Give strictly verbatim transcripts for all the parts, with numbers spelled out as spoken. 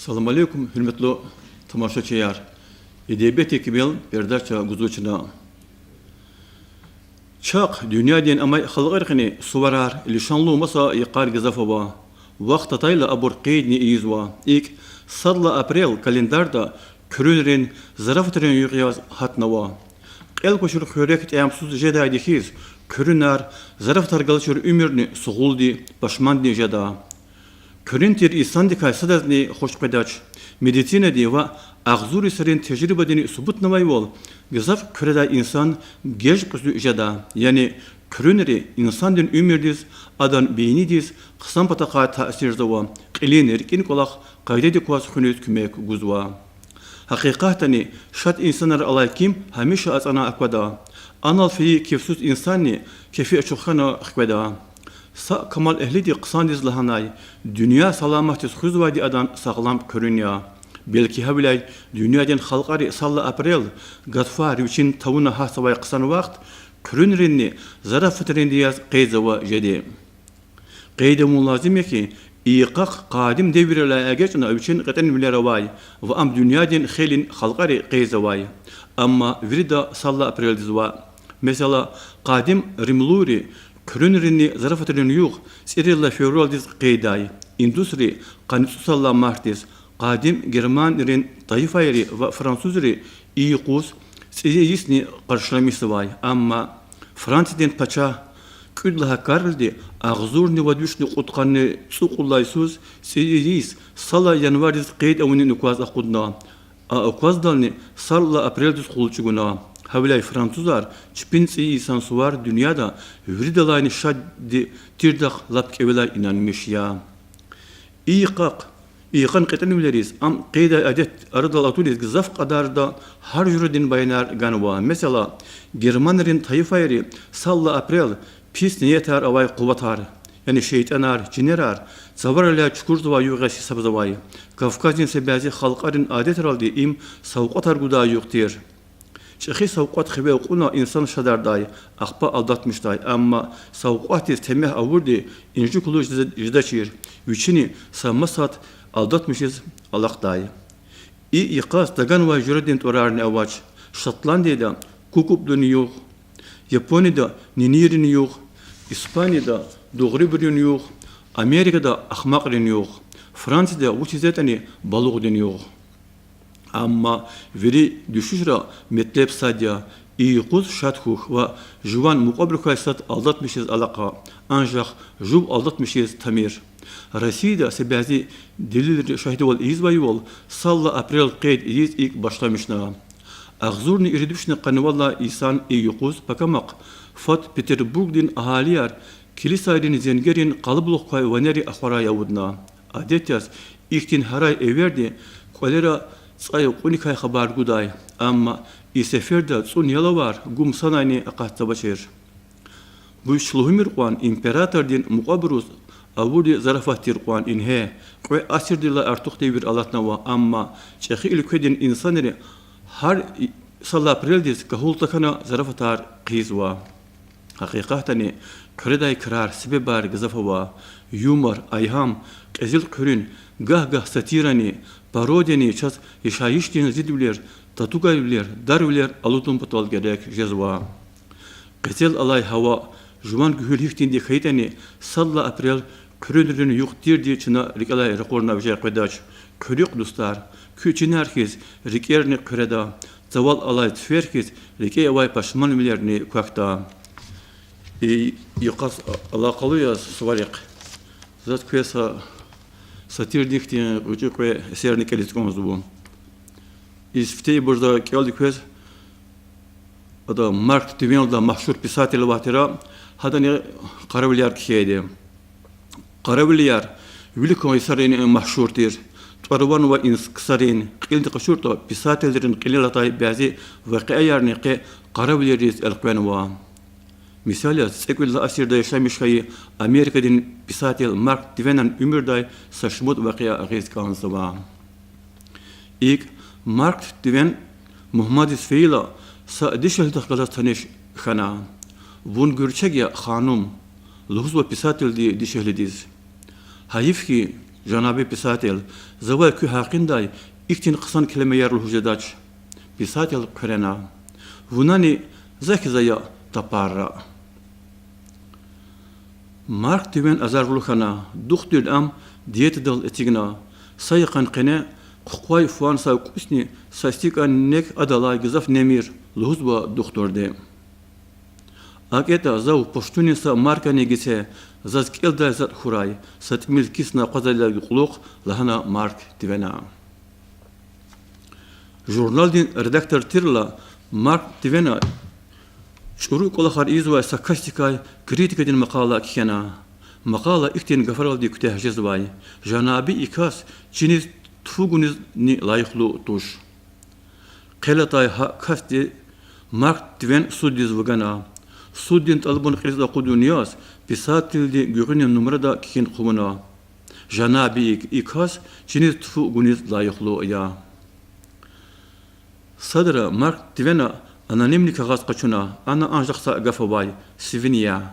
Салам алейкум, гьуьрметлу тамашачияр! Эдебиятдин кимел передача гузва чна. Чахъ дуьньядин амай халкьарихъни суварар, лишанлу маса йикъар гзаф ава. Вахт атайла абур къейдни ийизва. ИкӀ, сад лагьай апрел календарда куьруьнрин, зарафатрин югъ яз гьатнава. Кьел квачир хуьрек тӀямсуз жедайди хьиз, куьруьнар, зарафатар галачир уьмуьрни сугъулди, пашмандни жеда. Куьруьн тир инсандикай садазни хуш къведач. Медицинадин ва агъзур йисарин тежрибадини субутнавайвал, гзаф куьредай инсан геж кьуьзуь жеда. Яни куьруьнри инсандин уьмуьрдиз, адан бейнидиз хъсан патахъай таъсирзава, кьилин рикӀин кӀвалах къайдадик кваз хуьниз куьмек гузва. Гьакъикъатдани шад инсанар алай ким гьамиша ацӀана аквада. Анал фейи кефсуз инсанни кефи ачух хьана хкведа. Са камал-эгьлиди хъсандиз лагьанай: дуьнья саламатдиз хуьзвайди адан сагълам куьруьн я. Белки гьавиляй дуьньядин халкьари сад лагьай апрел, гатфар вичин тавуна гьатзавай хъсан вахт, куьруьнринни зарафатринди яз къейдзава жеди. Къейд авун лазим я хьи, и йикъахъ къадим девирдилай эгечӀна вичин кьетӀенвилер авай ва ам дуьньядин хейлин халкьари къейдзавай. Амма вирида сад лагьай апрелдиз ваъ. Месела, къадим римлуйри куьруьнринни зарафатрин югъ цӀерид лагьай февралдиз къейдай, индусри къанни цӀусад лагьай мартдиз, къадим германрин тайифайри ва французри и юкъуз цӀийи йисни къаршиламишзавай. Амма Франциядин пачагь кӀуьд лагьай Карлди агъзурни вад вишни кьудкъанни цӀукьуд лагьай йисуз цӀийи йис сад лагьай январдиз къейд авунин указ акъудна. А указдални сад лагьай апрелдиз къул чӀугуна. Гьавиляй французар чпин цӀийи йисан сувар дуьньяда виридалайни шадди тирдахъ лап кӀевелай инанмиш я. И йикъахъ, и йикъан кьетӀенвилериз, ам къейдай адет арадал атуниз гзаф кьадарда гьар жуьредин баянар ганва. Месела, германрин тайифайри сад лагьай апрел пис ниятар авай къуватар, яни шейтӀанар, жинерар цаварилай чукурзавай югъ яз гьисабзавай. Кавказдин са бязи халкьарин адетралди им савкьватар гудай югъ тир. ЧӀехи савкьват хиве кьуна инсан шадардай, ахпа алдатмишдай, амма савкьватдиз темягь авурди инжи кулуз жеда-, жедачир, вичини са масад алдатмишиз алахъдай. И йикъаз таганвай жуьредин тӀварарни авач: Шотландияда кукупдин югъ, Японияда нинийрин югъ, Испанияда дугърибурун югъ, Америкада ахмакьрин югъ, Францияда вучиз ятӀани балугъдин югъ. Амма вири дуьшуьшра метлеб сад я: и юкъуз шад хьухь ва жуван мукьвабурукай сад алдатмишиз алахъа, анжах жув алдатмишиз тамир. Россияда са бязи делилрин шагьидвал ийизвайвал, сад лагьай апрел къейд ийиз икӀ башламишна. Агъзурни ирид вишни къанни вад лагьай йисан и юкъуз пакамахъ фад Петербургдин агьалияр килисайрин зенгерин къалабулух квай ванери ахварай авудна. Адет яз, ихьтин гьарай-эверди кӀвалера цӀай кьуникай хабар гудай, амма и сеферда цӀун ялавар гум санайни акъатзавачир. Вуч лугьумир кьван, императордин мукьвабуруз авурди зарафат тир кьван. Ингье, кьве асирдилай артух девир алатнава, амма чӀехи уьлкведин инсанри гьар сад лагьай апрелдиз кагьул тахьана зарафатар хъийизва. Гьакъикъатдани, хъуьредай крар, себебар гзаф ава. Юмор, айгьам, кьезил хъуьруьн, гагь-гагь сатирани, пародияни чаз яшайишдин зидвилер, татугайвилер, дарвилер алудун патал герек жезва. Къецел алай гьава, жуван гуьгьуьл гьихьтинди хьайитӀани, сад лагьай апрел куьруьнрин югъ тирди чна рикӀелай ракъурна виже къведач. Куьруь, дустар, куь чинар хьиз рикӀерни хъуьреда, цавал алай цифер хьиз рикӀе авай пашманвилерни квахьда. И йикъаз алакъалу яз суварихъ заз квез са сатирдихъди гъвечӀи кьве эсерни кӀелиз кӀанзава. Из фитейибурза кӀелди квез, ада Марк Твен лугьудай машгьур писатель авай тир, гьадани къаравилер кхьейди. Къаравилияр виликан йисарин машгьур тир. ТӀвар-ван авай ксарин кьилди къачуртӀа, писателрин кьилел атай бязи вакъиаярни къе къаравилериз элкъвенва. Мисал яз, цӀекӀуьд лагьай асирда яшамиш хьайи Америкадин писатель Марк Твенан уьмуьрдай са шумуд вакъиа гъиз кӀанзава. ИкӀ, Марк Твен мугьмандиз фейила са дишегьлидихъ галаз таниш хьана. Вун гуьрчег я, ханум,— лугьузва писателди дишегьлидиз. Гьайиф хьи, Жанаби писатель, завай куь гьакъиндай ихьтин хъсан келимаяр лугьуз жедач. Писатель хъуьрена: Вунани за хьиз ая тапарра. Марк Твен азарлу хьана, духтурди ам диетадал эцигна. Са йикъан къене хъукъвай фан са кӀусни са стикан нек адалай гзаф немир, лугьузва духтурди. АкӀ ятӀа, зав пуштунин са маркани гице, заз кӀелдай затӀ хьурай, са тӀимил кисна акъвазайдалай кьулухъ, лагьана Марк Твена. Журналдин редактор тирла, Марк Твена чӀуру кӀвалахар ийизвай са касдикай критикадин макъала кхьена. Макъала ихьтин гафаралди куьтягь жезвай: Жанаби и кас чиниз тфу гунизни лайихлу туш. Хъел атай гьа касди Марк Твен суддиз вугана. Суддин тӀалабун кьилиз акъудун яз, писателди гуьгъуьнин нумрада кхьин хъувуна: Жанаби и, и кас чиниз тфу гуниз лайихлу я. Садра Марк Твена анонимный кагъаз къачуна, ана анжах са гаф авай, свинья.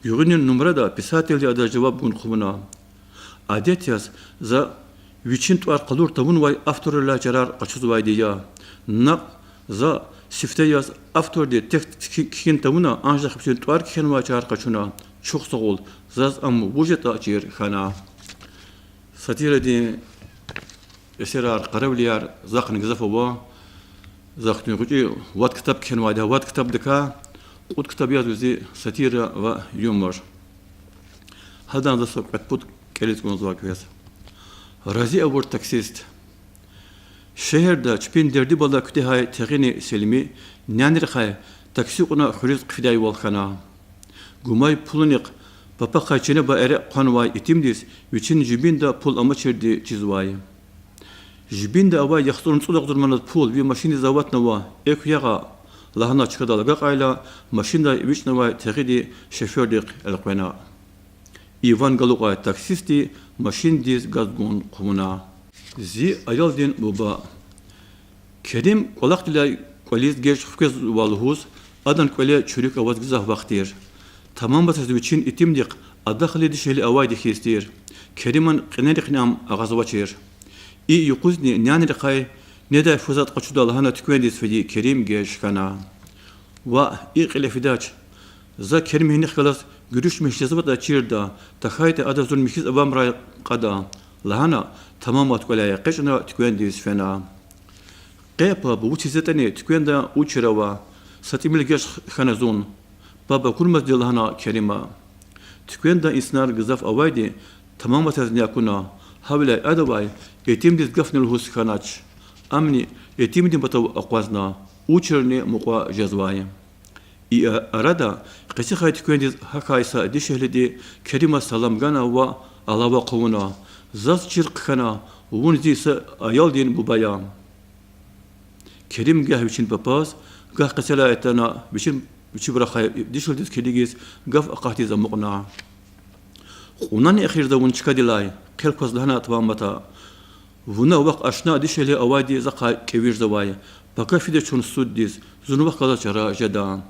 Гуьгъуьнин нумрада писателди адаз жаваб гун хъувуна: Адет яз за вичин тӀвар къалур тавунвай авторрилай чарар къачузвайди я. Накь за сифте яз авторди текст кхьин тавуна, анжах вичин тӀвар кхьенвай чар къачуна. Чухсагъул, заз ам вуж ятӀа чир хьана. Сатирадин эсерар, къаравилияр захъни гзаф ава. Захъни гъвечӀи вад ктаб кхьенвайди я, вад ктабдикай кьуд ктаб язва зи сатира ва юмор. Гьадан за са кьвед-пуд кӀелиз кӀанзава квез. Рази авур таксист. Шегьерда чпин дердибалай куьтягьай Тегъини Селми нянрихъай такси кьуна хуьруьз хъфидайвал хьана. Гумай пулунихъ папахъай чинеба эре хъванвай итимдиз вичин жибинда пул амачирди чизвай. Жибинда авай яхцӀурни цӀуд агъзур манат пул ви машиндиз аватнава, экв ягъа, лагьана чкадал агакьайла, машиндай эцигнавай Тегъиди шофёрдихъ элкъвена. И ван галукьай таксистди машиндиз газ гун хъувуна. Зи аялдин буба. Керим кӀвалахдилай кӀвализ геж хквезва лугьуз, адан кӀвале чуьруьк аваз гзаф вахт тир. Тамаматаз вичин итимдихъ адахъ дишегьли авайди хьиз тир. Кериман кьенерихъни ам агъазвачир. И юкъузни нянрихъай недай фу затӀ къачуда лагьана туьквендиз фейи Керим геж хьана. Ваъ, и кьиле фидач. За Керим гьинихъ галаз гуьруьшмиш жезватӀа чирда, тахьайтӀа ада зун михьиз авамрай кьада, лагьана, Тамамат кӀваляй экъечӀна туьквендиз фена. Къе, паб, вучиз ятӀани туьквенда учир ава, са тӀимил геж хьана зун. Паб акурмазди лагьана Керима. Туьквенда инсанар гзаф авайди Тамаматазни акуна, гьавиляй адавай итимдиз гафни лугьуз хьанач. Амни итимдин патав акъвазна, учирни мукьва жезвай. И а-, арада къецихъай туьквендиз гьахьай са дишегьлиди Керимаз салам гана ва алава хъувуна: Заз чир хъхьана, вун зи са аялдин буба я. Керим гагь вичин папаз, гагь къецелай атана вичин, вичивай рахай дишегьлидиз килигиз, гаф акъатиз амукьна. Кьунани эхир за вун чкадилай, хъел кваз лагьана Тамамата. Вуна вахъ ашна дишегьли авайди захъай кӀевижзавай. Пака фида чун суддиз, зун вахъ галаз чара жеда.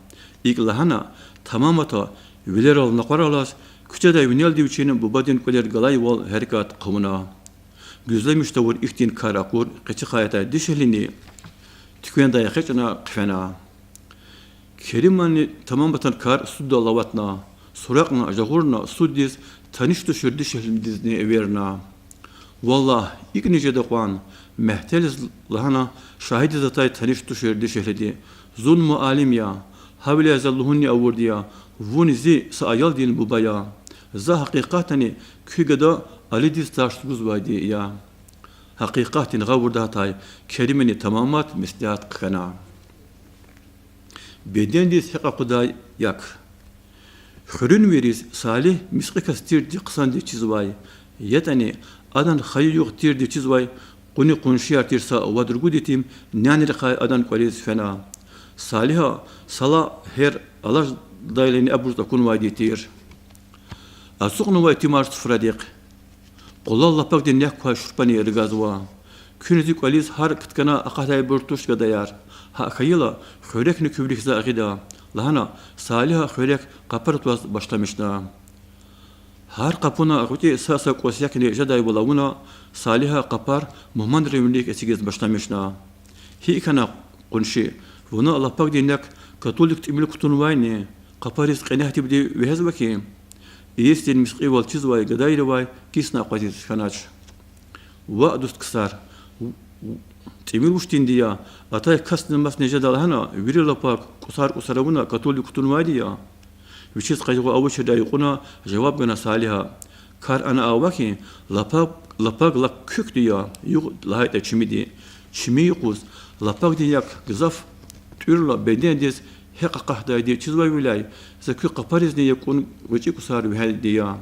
ИкӀ лагьана, Тамамата вилерал накъвар алаз, куьчедай винелди вичин бубадин кӀвалер галайвал гьерекат хъувуна. Гуьзлемиш тавур ихьтин кар акур къецихъай атай дишегьлини туьквендай экъечӀна хъфена. Кериманни Тамаматан кар суддал аватна, суракьна, жагъурна суддиз таниш тушир дишегьлидизни эверна. Валлагь, икӀни жеда кьван, мягьтелиз лагьана шагьидиз атай таниш тушир дишегьлиди. Зун муаллим я, гьавиляй за лугьунни авурди я, вун зи са аялдин буба я. За гьакъикъатдани куь гада Алидиз тарс гузвайди я. Гьакъикъатдин гъавурда гьатай Керимани Тамамат меслят хъхьана. Бедендиз гьекь акъудай як. Хуьруьнвийриз Салигь мискьи кас тирди хъсандиз чизвай. ЯтӀани адан хайи югъ тирди чизвай къуни къуншияр тир са вад-ругуд итим нянрихъай адан кӀвализ фена. Салигьа сала гьер алаждайлани абуруз акунвайди тир. Ацукьнава итимар суфрадихъ. Къулал лапагдин нек квай шурпани ргазва. Куьн зи кӀвализ гьар кткана акъатайбур туш, гадаяр. Гьакӏ хьайила, хуьрекни куь вилик за гъида, лагьана Салигьа хуьрек къапара тваз башламишна. Гьар къапуна гъвечӀи са-са кӀус якни жедайвал авуна, Салигьа къапар мугьманрин вилик эцигиз башламишна. ГьикӀ хьана, къунши, вуна лапагдин як катулдик тӀимил кутунвайни, къапариз кьенягьдивди вегьезва хьи? Иесидин мискьивал чизвай гадайривай кисни акъвазиз хьанач. Ваъ, дуст ксар, тӀимил вучдинди я, атай касни-масни жеда лагьана, вири лапаг кӀусар-кӀусар авуна катулдик кутунвайди я? Вичиз къайгъу авачирдай кьуна жаваб гана Салигьа: Кар ана ава хьи, лапаг, лапаг лап куькди я, югъ лагьайтӀа чимиди. Чими юкъуз лапагдин як гзаф тӀуьрла бедендиз гьекь акъатдайди чизвайвиляй, за куь къапаризни якӀун гъвечӀи кӀусар вегьидайди я.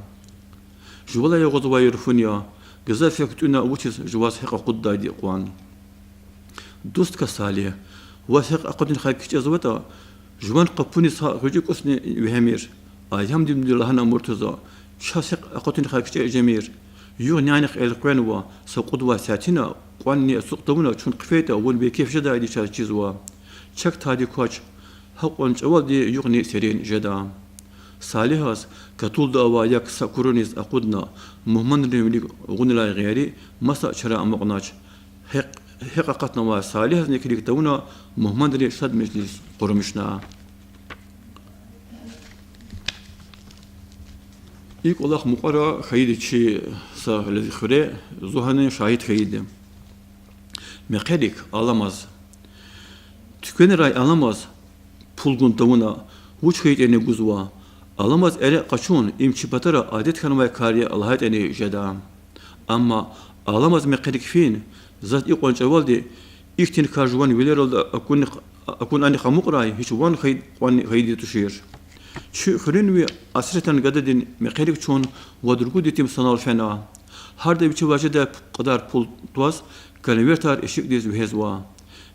Жувалай агъузвай руфун я, гзаф гьекь тӀуьна вучиз жуваз гьекь акъуддайди кьван? Дуст кас Салигь, ваз гьекь акъудунихъай кичӀезватӀа, жуван къапуниз гьа гъвечӀи кӀусни вегьемир. Аямдинди лагьана Муртуза: Чаз гьекь акъудунихъай кичӀе жемир. Югъ нянихъ элкъвенва, са кьуд вад сятина кьванни ацукь тавуна чун хъфейтӀа, вун бейкеф жедайди чаз чизва. Чак тади квач, гьакьван чӀавалди югъни серин жеда. Салигьаз катулда авай як са куруниз акъудна, мугьманрин вилик гъунилай гъейри маса чара амукьнач. Гьекь, гьекь акъатнавай Салигьазни килиг тавуна, мугьманри шад межлис къурмишна. И кӀвалах мукьвара хьайиди чи са лезги хуьре, зун гьанин шагьид хьайиди. Мехъерик аламаз. Туьквенрай аламаз пул гун тавуна, вуч хьайитӀани гузва. Аламаз эре къачун им чи патара адет хьанвай кар я лагьайтӀани жеда. Амма аламаз мехъерик фин, заз икьван чӀавалди ихьтин кар жуван вилералди акун, акун анихъ амукьрай гьич ван хьайи-, кьван хьайиди тушир. Чи хуьруьнви Асретан гададин мехъерик чун вад-ругуд итим санал фена. Гьарда вичивай жедай кьадар пул тваз, конвертар ишикӀдиз вегьезва.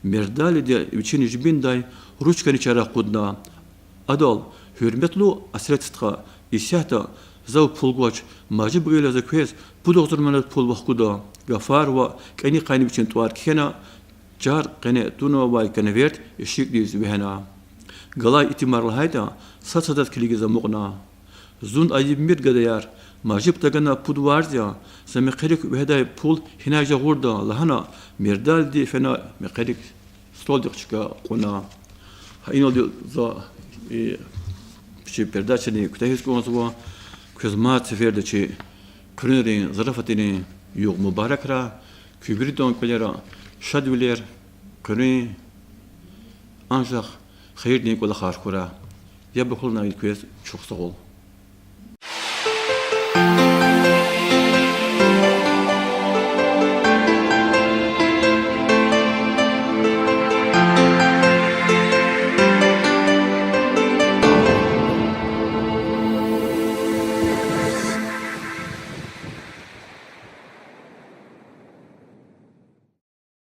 Мердалиди вичин жибиндай ручкани чара акъудна. Адал: Гьуьрметлу Асрет стха, исятда зав пул гвач, Мажиб гайила за квез пуд агъзур манат пул вахкуда. Гафар ва кӀани къайни вичин тӀвар кхьена, чар къене тунвай конверт ишикӀдиз вегьена. Галай итимар лагьайтӀа, сад-садаз килигиз амукьна. Зун айибмир, гадаяр, Мажиб тагана пуд варз я, за мехъерик вегьедай пул гьинай жагъурда лагьана, мердалди фена мехъерик столдихъ чка кьуна. Гьа иналди за, э, чи передачани куьтягьиз кӀанзава. Квез мад сеферда чи куьруьнрин зарафатрин югъ мубаракрай, куь виридан кӀвалера шадвилер, куьруьн анжах хийирдин кӀвалахар хьурай. Яб акалунай квез чухсагъул.